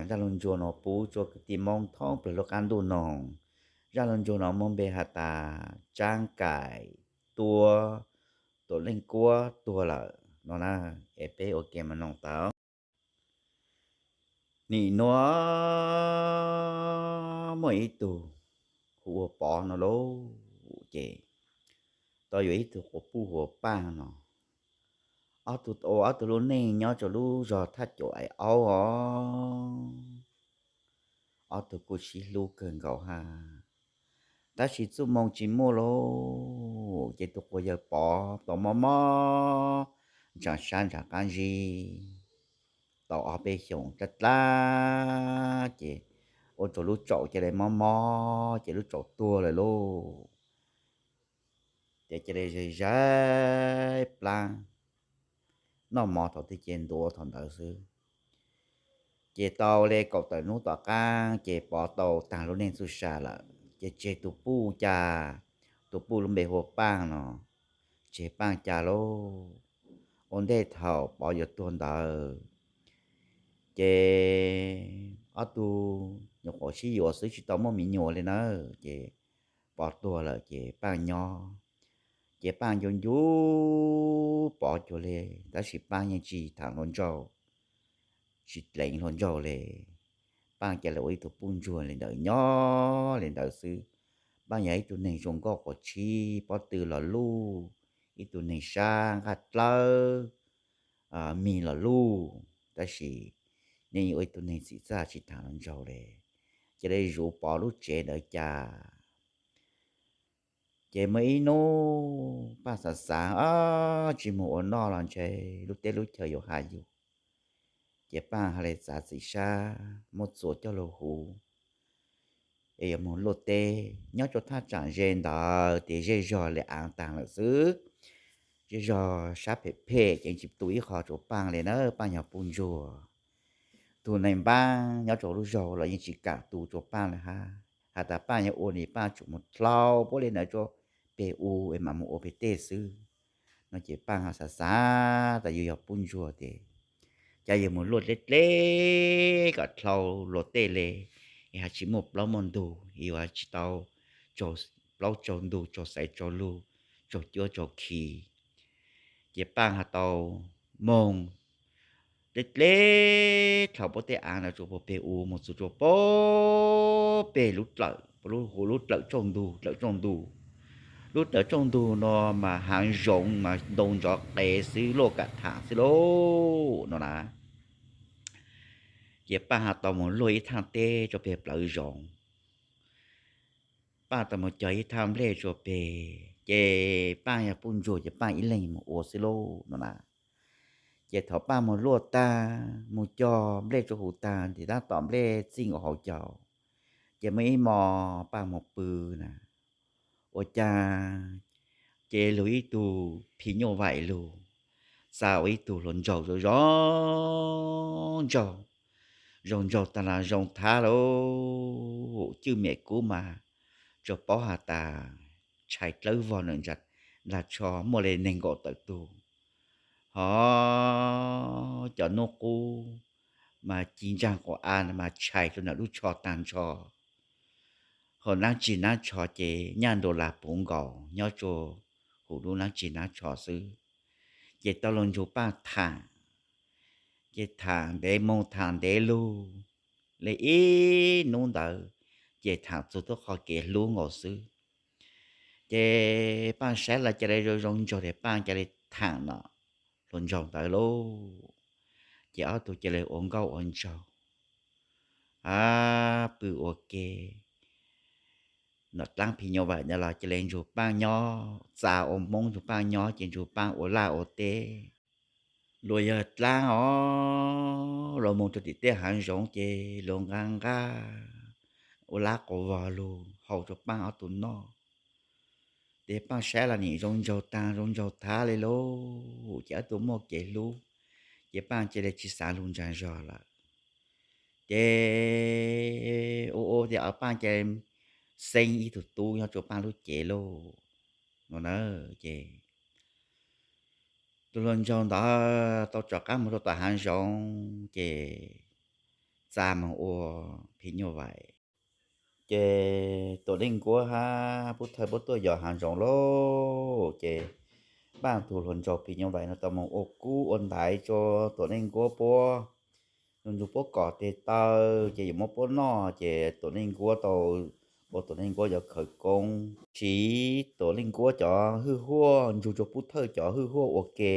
Zaj lug ntsuag no pub rua kwv tij Moob thoob plawg lub qaab ntuj noog. Zaj lug ntsuag no muaj npe has tas Tsaab Kaim Tuab, Tuam Leej Kuab tuag lawm no na. Es peb ua ke mas noog tau. Nim nuav muaj ib tug hu ua Pov no lauj, ces tau yuav ib tug quas puj hu ua Paaj no. Ob tug ua ob tug lub neej nyob rua lub zog Thaj Caum Aim Aub os. Ob tug kuj sib hlub kawg nkaus hab, tab sis txuj moo tsis muaj lauj. Ces tug quas yawg Pov tau mob mob ntsaam sab ntsaam qaab zib tau ob peb xyoos dlab dlab, ces ua rua lub tsaum ca le mob mob, ces lub tsaum tuag lawm lauj. Ces ca le zais zais plaab noj mov thaum twg ces ntuav thaum ntawd xwb. Ces tau le kaum tawm nub tom qaab ces Pov tau taag lub neej txuj sa lawm, ces tseg tug puj ca, tug puj lub npe hu ua Paaj no, tseg Paaj ca lauj. Ua ntej thaum Pov yuav tuag ntawd, ces ob tug nyuam qhuav sib yuav xwb tsis tau muaj me nyuam le nawb, ces Pov tuag lawm ces Paaj nyob. Ces Paaj ncu ncu Pov cuag le, tab sis Paaj yeej tsis thaam hluas nraug, tsis dleev hluas nraug le. Paaj ca le ua ib tug puj ntsuag le ntawd nyob le ntawd xwb. Paaj yog ib tug neeg zoo nkauj quav tshib, pob tw los luj, ib tug neeg sab nqaj dlawb, mig los luj, tab sis yeej ua ib tug neeg txim txaj tsis thaam hluas nraug le. Ca le zuv Pov lub tsev ntawd ca. Ces muaj ib nub Paaj xaav xaav, tsis moog ua noj los ntshe lub teb lub chaw yuav has yug. Ces Paaj ha le txav txim sab muab txuas coj lug huv, es yuav moog luaj teb. Nyob rua thaj tsaam ze ntawd tes zej zog le aav taag lawm xwb. Zej zog sab phem phem ces tsis tu ib qho rua Paaj le na, Paaj yog puj ntsuag. Tug neeg npaab nyob rua lub zog los yeej tsis kaam tu rua Paaj le hab. Has tas Paaj yuav ua le Paaj tsum moog dlhau puab le ntawd rua peg u es mam moog ua peg tej xwb no. Ces Paaj ho xaav xaav tas yug yog puj ntsuag tes, ca yug moog luaj dleb dleb kom dlhau luaj tej le, es ho tsis muaj plaub muaj ntug, yuav tsis tau plaub tsaug ntug, tsaug xaiv tsaug lug, tsaug cuab tsaug khi. Ces Paaj ho tau moog dleb dleb dlhau puab tej aav ntawd rua puag peg u moog txug rua puag peg lub dlawm, lub dlawm tsaus ntug, dlawm tsaus ntug. Lub dlawm tsaus ntug no mas haav zoov mas ntoo ntsov qees xwb, luaj kam thaam xwb lauj no na. Ces Paaj ho tau moog luaj ib thaaj teb rua peg plawv zoov. Paaj tau moog cog ib thaaj nplej rua peg, ces Paaj yog puj ntsuag ces Paaj ib leeg moog ua xwb lauj no na. Ces thaum Paaj moog luaj taag, moog cog nplej rua huv taag, tes taab tom nplej txij nkaus hauv caug, ces muaj ib mo Paaj moog pw na, ua caag ces lug ib tug phim nyuj vaim lug, txag ua ib tug hluas nraug zoo zoo nraug, zoo nraug taag los zoo thab lauj. Cwj mem kub mas tsuas paub has tas tshais dlawb vog ntag, nrag tsho muaj le neeg nkaum tawm tug, ho cov nub qub mas ci ntsaag quas av mas tshais rua ntawm lub tsho taag nrho. Ho naab tsi naab tsho ces nyaj nrua lag puv nkaus nyob rua huv lub naab tsi naab tsho xwb. Ces tau lug nrug Paaj thaam, ces thaam ntev moog thaam ntev lug le ib nub ntawd, ces thaam txug tub qhov kev hlub nkaus xwb. Ces Paaj saib lawv ca le zoo zoo nraug tes Paaj ca le thaam nom hluas nraug ntawd lauj. Ces ob tug ca le ua nkauj ua nraug, a, pw ua ke. Nom dlaab phim nyuj vaim ntawd los ca le nrug Paaj nyob, txav ua Moob nrug Paaj nyob ces nrug Paaj ua laj ua teb. Luag yawg dlaab os, luag moog rua tim tej haav zoov ces luag nqaa nqaj ua lab quas vog lug hau rua Paaj ob tug noj. Tes Paaj saib los nim zoo nraug taag zoo nraug thab le lauj, ces ob tug muaj kev hlub, ces Paaj ca le tsi xaav lug ntsaag zog lawm. Ces ua ua tes Paaj ca le xeeb ib tug tub nyob rua Paaj lub cev lauj no na. Ces tus hluas nraug ntawd tau rov qaab moog rua tom haav zoov ces txav moog ua phim nyuj vais. Ces Tuam Leej Nkuab hab Pub Thawj puab tuaj yos haav zoov lauj, ces Paaj tug hluas nraug phim nyuj vais no tau moog ua kub ua ntaiv rua Tuam Leej Nkuab puab, nrug puab kom tes taw, ces yuav muab puab noj, ces Tuam Leej Nkuab tau ua Tuam Leej Nkuab cov khawv koob, siv Tuam Leej Nkuab cov hwj huaj nrug rua Pub Thawj cov hwj huaj ua ke,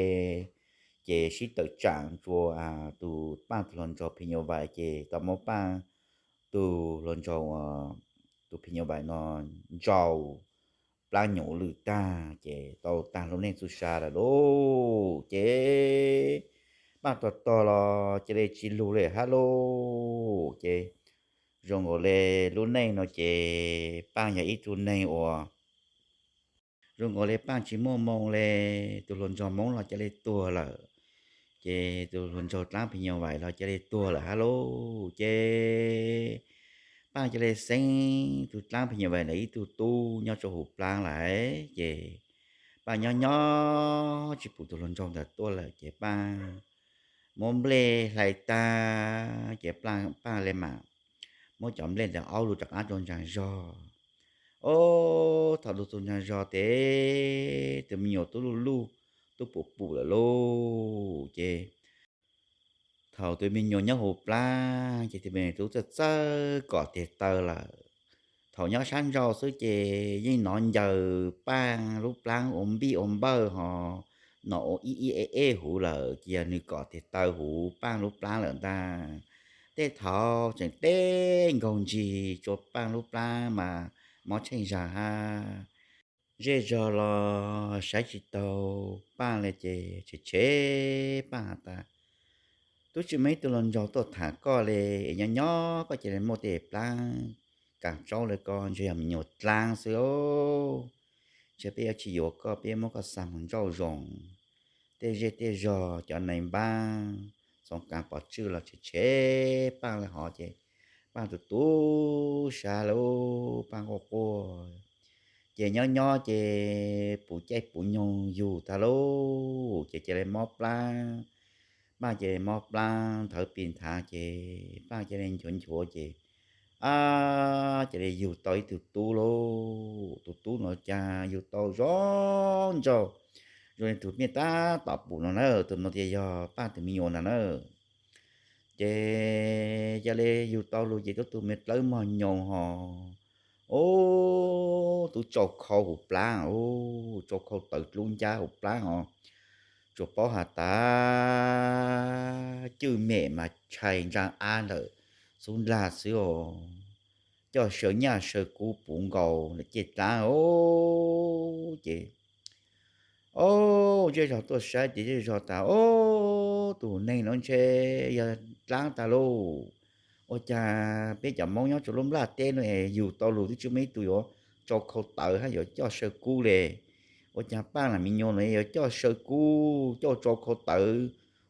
ces sib tawm tsaam rua tug Paaj tug hluas nraug phim nyuj vais, ces tau muab Paaj tug hluas nraug, tug phim nyuj vais no ntsau plaab nyuj lwj tag, ces tau taag lub neej txuj sa lawm lauj. Ces Paaj tog tog los ca le tsi lug le hab lauj. Ces zoo nkaus le lub neej no ces Paaj yog ib tug neeg uas zoo nkaus le Paaj tsi muaj moo le, tug hluas nraug Moob los ca le tuag lawm, ces tug hluas nraug dlaab phim nyuj vais los ca le tuag lawm hab lauj. Ces Paaj ca le xeeb tug dlaab phim nyuj vais ntawd ib tug tub nyob rua huv plaab lawm, ces Paaj nyob nyob tsi pum tug hluas nraug ntawd tuaj lawm, ces Paaj muab nplej hlais tag, ces Paaj le maam muab cov nplej ntawd aub lug rov qaab rua ntsaa zog. Ob, thaum lug txug ntsaa zog tes tug me nyuam tub luj luj tub pum pum lawm lauj. Ces thaum tug me nyuam nyob huv plaab, ces tug me nyuam tub txawj txawj kom tes taw lawm. Thaum nyob sab nrau xwb ces yeej nov ncaws Paaj lub plaab ua npij ua npawj ho nov ua ib ib eb eb huv lawm, ces yog nwg kom tes taw huv Paaj lub plaab lawm ntag. Tej thaum tseem teb nkaug ntsig rua Paaj lub plaab mas mob tsheej zag hab. Zej zog los saib tsi taug Paaj le ces tshev tshev Paaj has tas, tub tsi muaj ib tug hluas nraug tuaj tham koj le, es nyob nyob koj ca le muaj tej plaab kaam tsaub le ko, ntshe yog me nyuam dlaab xwb os. Ntshe peb yuav tsi yuav koj, peb yuav muab koj xa moog nrauj zoov. Tej zej tej zog cov nai npaab Txoov Kaav Pov Tswj los tshev tshev Paaj le hov ces Paaj tu tu sab lauj, Paaj quaj quaj. Ces nyob nyob ces puv caij puv nyoog yug tag lauj, ces ca le mob plaab. Paaj ca le mob plaab nthawv pis nthav ces Paaj ca le nchuav nchuav ces, ab, ca le yug tau ib tug tub lauj. Tug tub nuav cas yug tau zoo nraug, zoo le tug mej tab tom pum no na, tug no tias yog Paaj tug me nyuam ntag na. Ces ca le yug tau lug ces tub tug me dlawb mog nyoos ho, ub, tub tsau khau huv plaab, ub, tsau khau tawv dlub ncab huv plaab ho, tsuas paub has tas cwj mem mas tshai ntsaa ab ntawm xub ndlag xwb os. Coj saw nyaj saw kub puv nkaus lawm caj dlaab os. Ces, ob, zej zog tuaj saib ces zej zog tas, ob, tug neeg nuav ntshe yog dlaab tag lauj. Ua cas peb cov Moob nyob rua lub nplaj teb nuav es yug tau lug twb tsi muaj ib tug yuav tsau khau tawv hab yuav coj saw kub le. Ua cas Paaj lam me nyuam nuav yuav coj saw kub, coj tsau khau tawv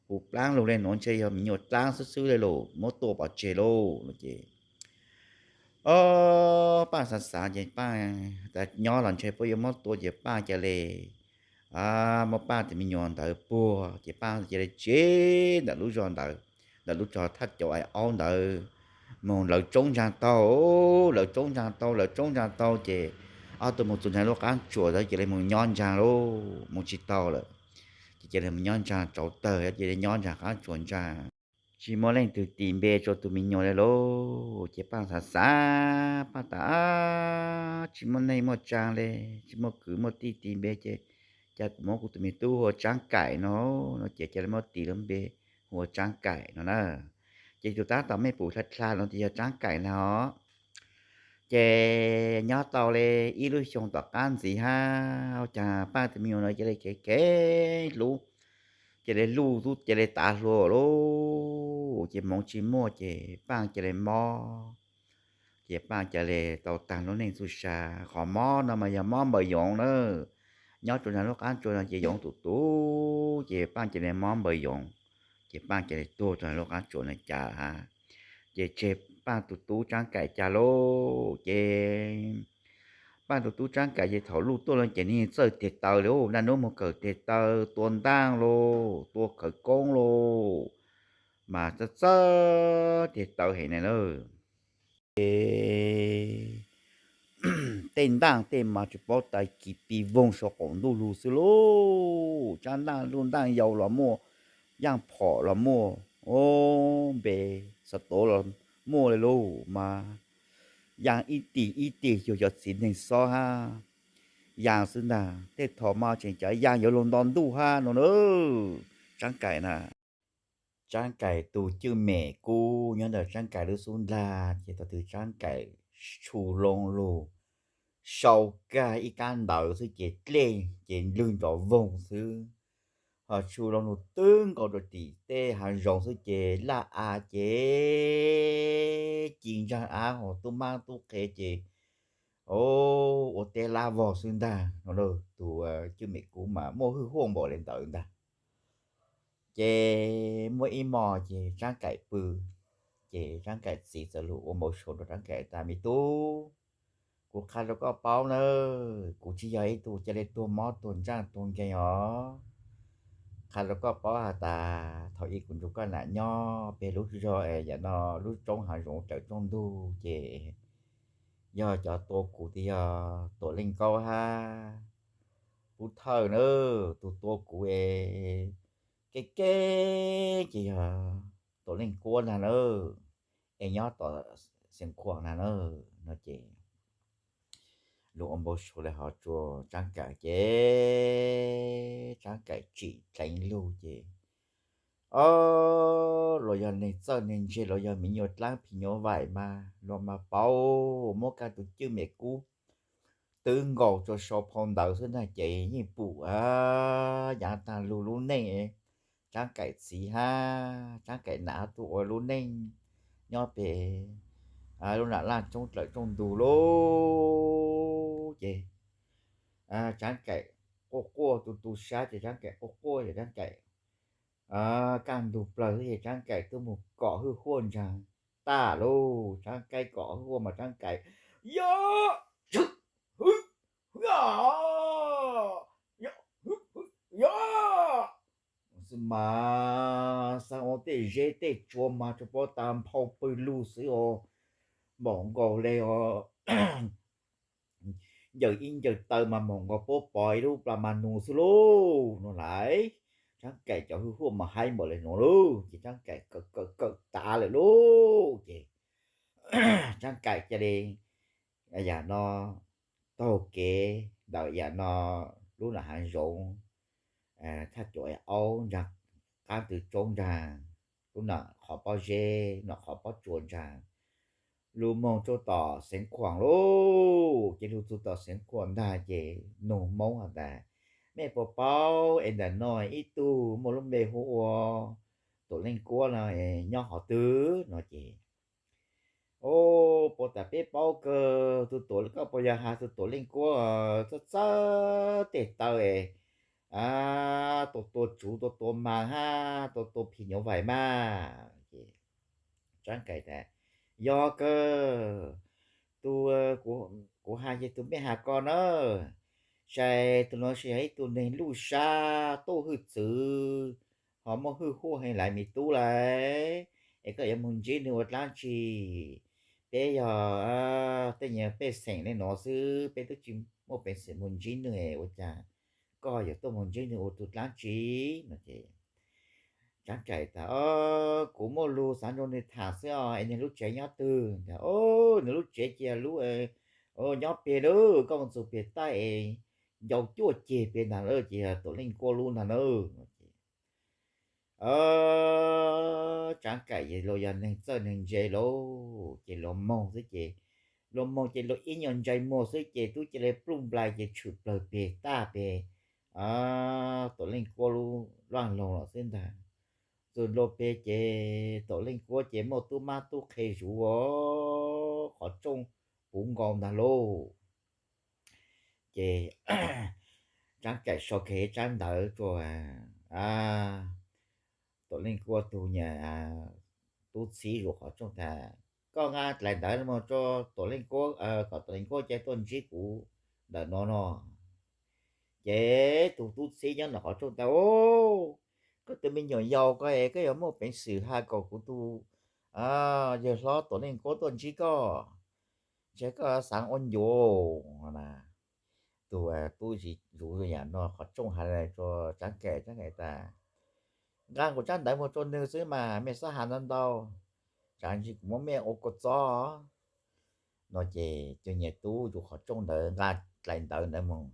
huv plaab lug le, nuav ntshe yog me nyuam dlaab xwb xwb le lauj, muab tua pov tseg lauj no ces, ob, Paaj xav xav ces Paaj tas nyob los ntshe puab yuav muab tua ces Paaj ca le muab Paaj tus me nyuam ntawd puag ces Paaj ca le tsev ntawm lub zos ntawd, ntawm lub zos thaj cauv ais aub ntawd, moog lawv tsoob ntsaa taug, lawv tsoob ntsaa taug, lawv tsoob ntsaa taug ces ob tug moog txug ntsaa lub qaab tsuas ntawd ces ca le moog nyob ntsaa lauj, moog tsi taug lawm. Ces ca le moog nyob ntsaa tsauv tawg, ca le nyob ntsaa qaab tsuas ntsaa, tsi muaj leej twg tis npe rua tus me nyuam le lauj. Ces Paaj xav xav, Paaj tas, tsi muaj neeg muaj tsaa le, tsi muaj kwv muaj tij tis npe ces, cas kuv muab kuv tus me tub hu ua Tsaab Kaim no, no ces ca le muab tis lub npe hu ua Tsaab Kaim no na. Ces tus tab tom mej pum dlha dlha no ces yog Tsaab Kaim ntag os. Ces nyob tau le ib lub xyoo tom qab ntxiv hab, ua cas Paaj tus me nyuam no ca le kheev kheev hlub, ca le luj tub ca le tav hluas lauj. Ces hmoov tsi muaj ces Paaj ca le mob. Ces Paaj ca le tau taag lub neej txuj sa. Qhov mob no mas yog mob npaws yoov na. Nyob rua ntsaa lub qaab tsuas no ces yoov tus tub, ces Paaj ca le mob npaws yoov, ces Paaj ca le tuag rua ntsaa lub qaab tsuas no cas hab. Ces tseg Paaj tus tub Tsaab Kaim cas lauj. Ces Paaj tus tub Tsaab Kaim ces thaum luj tuaj no ces nwg txawj tes taw le, naj nub moog kawm tes taw, tua ntaaj lauj, tua khawv koob lauj, mas txawj txawj tes taw heev na lauj. Ces tej ntaj tej mas tsis paub tas kis pis voog saum qaum ntuj lug xwb lauj. Tsab ntaj lub ntaj yau los muaj, yaaj phom los muaj, o, npe xav tov los muaj li lauj mas yaaj ib tig ib tig xyuas cov txiv neeg xob hab yaaj xwb ntag. Tej thaum mas tseem cov yaaj yuav luag nto ntuj hab no na. Tsaab Kaim na, Tsaab Kaim tus cwj mem kub nyob ntawm Tsaab Kaim lub xub ntiag ces thaum twg Tsaab Kaim tshu loo lug sau kag ib kab ntawv xwb ces dlej ces nplwg nrov voog xwb, ho tshu loo lug twb nkaus rau tim tej hav zoov xwb ces laj av ces ci ntsaag av ho tub mab tub qhe ces ua teb lab vog xwb ntag no. Tus cwj mem kub mas muaj hwj huaj npaum li ntawd ntag. Ces muaj ib hmo ces Tsaab Kaim pw, ces Tsaab Kaim txiv txawm lug ua npau suav rau Tsaab Kaim tas, Me tub, kuv qha rau koj paub nawb, kuv tsis yog ib tug ca le tuag mob tuag ntsaaj tuag nkeeg os. Qha rau koj paub has tas thaum ub kuv nrug koj nam nyob peg lub zog es yam no lub roob hav zoov tawm rooj ntug ces yog cov tua kuv tes yog Tuam Leej Kaub hab Pub Thawj na. Tus tua kuv es kev kev ces yog Tuam Leej Kuab ntag na, es nyob tom Xeev Khuam ntag na. No ces lug ua npau suav le hov rua Tsaab Kaim ces Tsaab Kaim tsim dleev lug ces, o, luag yog neeg txawj neeg ntse, luag yog me nyuam dlaab phim nyuam vaim mas luag mas paub, muab kag tus cwj mem kub twb nkaus rua sau phau ntawv xwb ntag ces yeej pum yaav taag lug lub neej Tsaab Kaim txiv hab Tsaab Kaim nam hab tug ua lub neej nyob peg lub nam laj roob dlawm rooj ntug lauj. Ces Tsaab Kaim quaj quaj tu tu sab ces Tsaab Kaim quaj quaj ces Tsaab Kaim kaj ntug plawg xwb ces Tsaab Kaim twb moog kom hwj huaj ntsaag tag lauj. Tsaab Kaim kom hwj huaj mas Tsaab Kaim, yog, hwj, hwj, yog, yog, xwb mas xaa ua tej zeb tej tsua mas tsuas paub tas nphau pwg lug xwb os, npaum nkaus le os ncaws ib ncaws taw mas npaum nkaus puab pov ib lub plas mas nus xwb lauj no lais. Tsaab Kaim cov hwj huaj mas haib npaum le nuav lauj ces Tsaab Kaim kawm kawm kawm tav lawm lauj ces Tsaab Kaim ca le yam no taug kev ntawm yam no lub nam hav zoov, thaj cuam aub ntsaag, qaab tw tsoob ntsaag, lub nam qhov pob zeb, nam qhov pob tsua ntsaag, lug moog txug tom Xeev Khuam lauj. Ces lug txug tom Xeev Khuam ntag ces nug Moob has tas, Mej puas paub es ntawm no ib tug muaj lub npe hu ua Tuam Leej Kuab no nyob qhov twg? No ces, O, puas tas peb paub kawg, tus tuam, koj puas yog has tus Tuam Leej Kuab txawj txawj tej taw es tua tua tsuv tua tua mas hab tua tua phim nyuj vais mas? Ces Tsaab Kaim tas, Yog kawg, tus kuv has ces tus mej has ko na, sai tus no tsis yog ib tug neeg luj sab tuaj hwj txwv ho muaj hwj huaj heev lawm me tub lawm, es koj yuav moog ntsib nwg ua dlaab tsi? Peb yog tej nyuag pej xeem le nuav xwb, peb twb tsis muaj peev xwm moog ntsib nwg, ua cas koj yuav tuaj moog ntsib nwg ua tus dlaab tsi? No ces Tsaab Kaim tas, Kuv muaj lug xaav nrug nwg tham xwb os, es nwg lub tsev nyob twg? Ntag, Nwg lub tsev ces lub nyob peg lawm, koj moog txug peg taij es ncau cuaj ceg peg ntag lawm, ces yog Tuam Leej Kuab lub ntag na. Tsaab Kaim ces luag yog neeg txawj neeg ntse lauj, ces luag moog xwb ces, luag moog ces luag ib nyuag ntsais muag xwb ces tub cia li pluj nplais ces tshwm plawg peg tag peg Tuam Leej Kuab lub laj loog los xwb ntag. Txug ntua peg ces Tuam Leej Kuab ces muaj tub mab tub qhe zuv ua qhov rooj puv nkaus ntag lauj. Ces Tsaab Kaim sau kiag ib tsab ntawv rua Tuam Leej Kuab tug nyuag tub txib zuv qhov rooj tas, Koj nqa dlaim ntawv moog rua Tuam Leej Kuab kom Tuam Leej Kuab ca tuaj ntsib kuv ntawm no no. Ces tug tub txib nyob nram qhov rooj tas, Ub, koj tus me nyuam yaus ko es koj yuav muaj peev xwm hais kom kuv tus yawg hlob Tuam Leej Kuab tuaj ntsib koj, ntshe koj xav ua ncuav na. Tus tub zuv yam no qhov rooj hais rau Tsab Kaim, Tsab Kaim tas, nqa kuv tsab ntawv mus rau nws xwb mas, mej txhob has ntau ntau, tsam ntsis kuv muab mej ua kua txob no. Ces tus niam tub zuv qhov rooj ntawd nqa dlaim ntawv ntawd mus.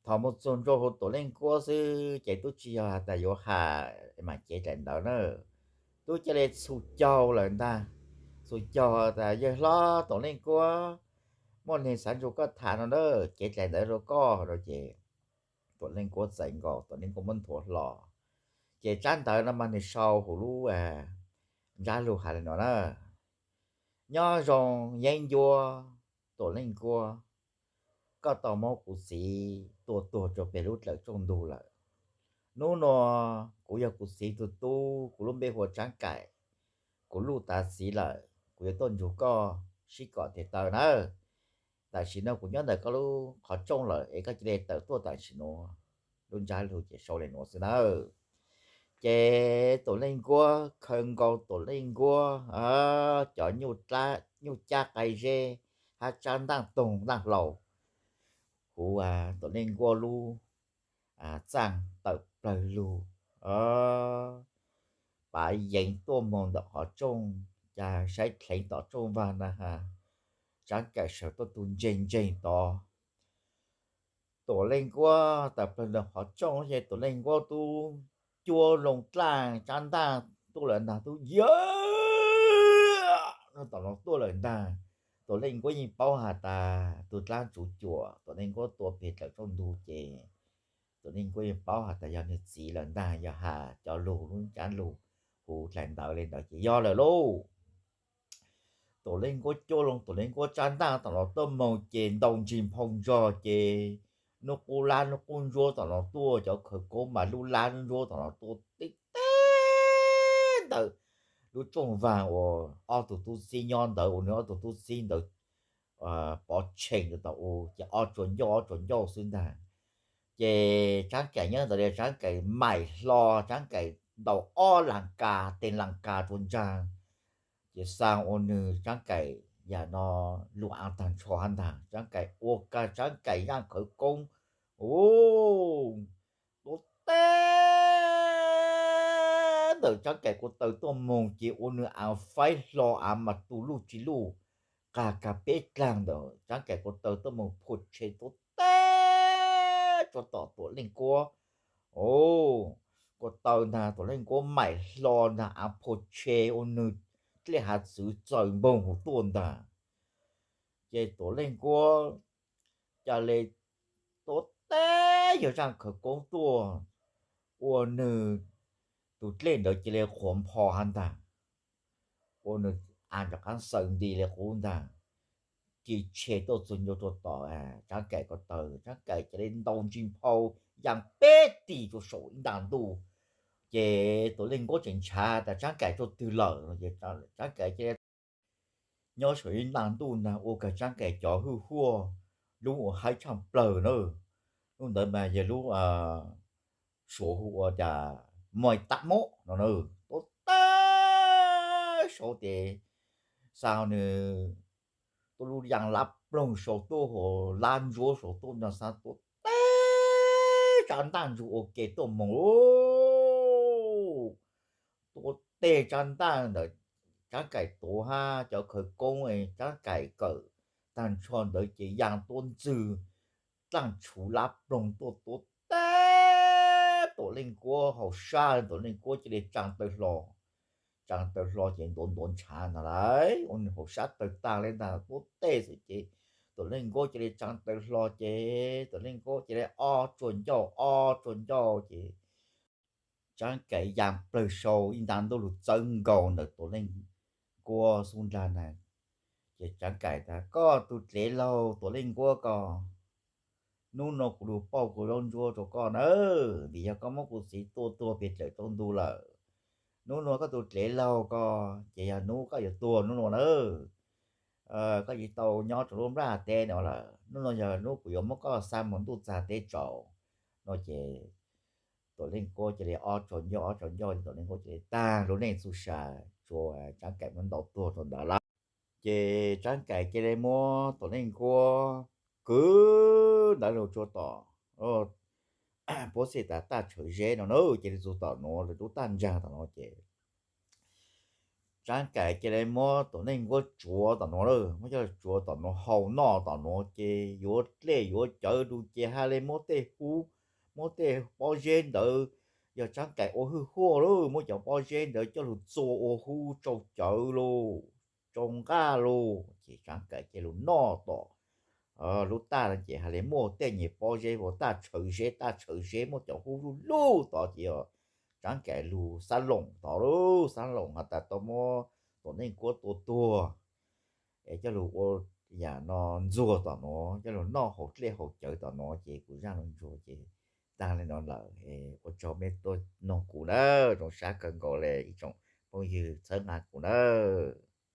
Thaum mus txog ntua hauv Tuam Leej Kuab xwb ces tub tsis yog has tas yuav has mas cev dlaim ntawv na, tub cia li txhus caug lawm ntag. Txhus caug tas, yawg hlob Tuam Leej Kuab, muaj neeg xav nrug koj tham no na, cev dlaim ntawv rau koj no. Ces Tuam Leej Kuab txais nkaus, Tuam Leej Kuab muab nthuav hlo. Ces tsab ntawv no mas nws sau hauv lub ntsab lug hais li no na: Nyob zoo yeeb ncuab Tuam Leej Kuab, koj tau muab kuv txiv tua tuag rau pem lub dlaim rooj ntug lawm. Hnub nua kuv yog kuv txiv tus tub, kuv lub npe hu ua Tsab Kaim. Kuv luj tav txiv lawm, kuv yuav tuaj nrug koj sib kom tes taw nawb. Tam sim no kuv nyob ntawm koj lub qhov rooj lawm es koj cia li tawm tuaj tam sim nuav. Lub ntsab lug ces sau li nuav xwb nawb. Ces Tuam Leej Kuab khaws nkaus Tuam Leej Kuab cov nyuj cab qai zeb hab tsab ntaaj toog ntaaj hlau huv Tuam Leej Kuab lub txaaj tawm plawg lug, pav yees tuaj moog ntawm qhov rooj, ca saib dleev tom rooj vag na has, Tsab Kaim sawv tuaj tug ntseeg ntseeg tod. Tuam Leej Kuab tawm plawg ntawm qhov rooj ces Tuam Leej Kuab tub cuab loo dlaaj tsab ntaaj tuaj lawm ntag, tub yawg tom no tuaj lawm ntag. Tuam Leej Kuab yeej paub has tas tug dlaab tsuv cuam Tuam Leej Kuab tua peg dlaim rooj ntug ces Tuam Leej Kuab yeej paub has tas yog nwg txiv lawm ntag, yog has cov lug lub ntsab lug huv dlaim ntawv li ntawd ces yog lawm lauj. Tuam Leej Kuab cuab loo Tuam Leej Kuab tsab ntaaj tom no tuaj moog ces ntaus ntsis nphau ntsos ces nub qub lab nub qub ntsuab tom no tuaj, cov khawv koob mas lub lab lub ntsuab tom no tuaj tib teg ntawm lub rooj vag uas ob tug tub txib nyob ntawd, ua nws ob tug tub txib ntawd pov tseg rau tom u ces ob tsua ncauj ob tsua ncauj xwb ntag. Ces Tsab Kaim nyob ntawd li Tsab Kaim maim hlo, Tsab Kaim ntaus ob las kas teg las kas rua ntsaag. Ces xaa ua nws Tsab Kaim yam no lug aav taag nrho hab ntag. Tsab Kaim ua kag Tsab Kaim yaaj khawv koob, u, tuab teg ntawm Tsab Kaim ko taw tuaj moog ces ua nws aav faib hlo, aav mas tu luj tsi luj, qag kag peb dlaag ntawm Tsab Kaim ko taw tuaj moog phua tshe tuab teg rua tom Tuam Leej Kuab. O, ko taw ntag Tuam Leej Kuab maim hlo ntag, aav phua tshe ua nws dlej hav txwv txaws npoog huv tuaj ntag. Ces Tuam Leej Kuab ca le tuab teg yog zaaj khawv koob tuaj, ua nws tug dlej ntawd ca le qhuav npho hab ntag, ua nws aav nrov qaab xaws nti le qub ntag. Ci tshe tuaj txug ncua rua tom Tsab Kaim ko taw, Tsab Kaim ca le ntaus ntsis nphau yaa peb tis rua saum ib nta ntuj. Ces Tuam Leej Kuab tseem ntshaw tas Tsab Kaim rua twg lawm, Tsab Kaim ca le nyob saum ib nta ntuj ntag, ua kag Tsab Kaim cov hwj huaj lub ua haib tshaaj plawg na. Lub ntawd mas yog lub Suav hu ua cas, muaj ib tab mob no na, tuab teg saud ces xaa nws tuaj lub yaa lab ploog saud tuaj, huv lab ntsuab saud tuaj no xaa tuab teg tsab ntaaj ntsug ua ke tuaj moog lauj. Tuab teg tsab ntaaj ntawd, Tsab Kaim tuav hab cov khawv koob Tsab Kaim kawm taag nrho ntawd ces yaa tuab ntxwg dlaaj tshuv lab ploog tuaj tuab teg Tuam Leej Kuab hauv sab, Tuam Leej Kuab ca le tsaa taw hlo. Tsaa taw hlo ces ntuav ntuav ntshav ntag lauj, ua nws hauv sab tawg taag le ntag tuab teg xwb ces Tuam Leej Kuab ca le tsaa taw hlo ces Tuam Leej Kuab ca le ob tsua ncauj ob tsua ncauj ces Tsab Kaim yaa plawg sau ib nta ntuj lug txawb nkaus ntawm Tuam Leej Kuab xub nrag na. Ces Tsab Kaim tas, koj tug dlev laug Tuam Leej Kuab ko, nub nua kuv lug pauj kuv zaub ntsuab rua koj nawb, vim yog koj muab kuv txiv tua tuag peg dlaim rooj ntug lawm. Nub nua koj tug dlev laug ko, ces yog nub koj yuav tuag nub nua nawb. Koj tsi tau nyob rua lub nplaj teb no lawm, nub nua yog nub kuv yuav muab koj xa moog ntuj txag teb tsaus. No ces Tuam Leej Nkuab cia li ob tsaus ncauj ob tsaus ncauj ces Tuam Leej Nkuab cia li tag lub neej txuj sa, tsuas Tsaab Kaim muab ntaus tuag rau ntawd lawm. Ces Tsaab Kaim cia li muab Tuam Leej Nkuab kwv ntawd lug tsua tom puab xij tas Taj Tshawv Zeb no na, cia li txug tom nuav lawv lub taj ntsaag tom nuav ces Tsaab Kaim cia li muab Tuam Leej Nkuab tsuav tom nuav lawm, muab coj tsuav tom nuav hau noj tom nuav ces yuav dlej yuav cawv lug ces ha le muab tej hub, muab tej pob zeb ntawd, yog Tsaab Kaim ua hwj huaj lawm muab cov pob zeb ntawd coj lug txua ua hub tsau cawv lauj, tsau nqaj lauj, ces Tsaab Kaim cia lug noj tom lub taj no ces ha le muaj tej nyuag pob zeb ua Taj Tshawv Zeb, Taj Tshawv Zeb muaj cov hub luj luj tod ces yog Tsaab Kaim lug xab loom tod lauj, xab loom has tas tau muab Tuam Leej Nkuab tua tuag es coj lug ua yam no ntxuag tom nuav, coj lug noj haus dlej haus cawv tom nuav ces kuv zaj no ntsuag ces taag le no lawm. Ua tsaug mej tuaj noog kuv nawb, zoo sab kawg nkaus le ib tsoom phooj ywg txhawb nqa kuv nawb.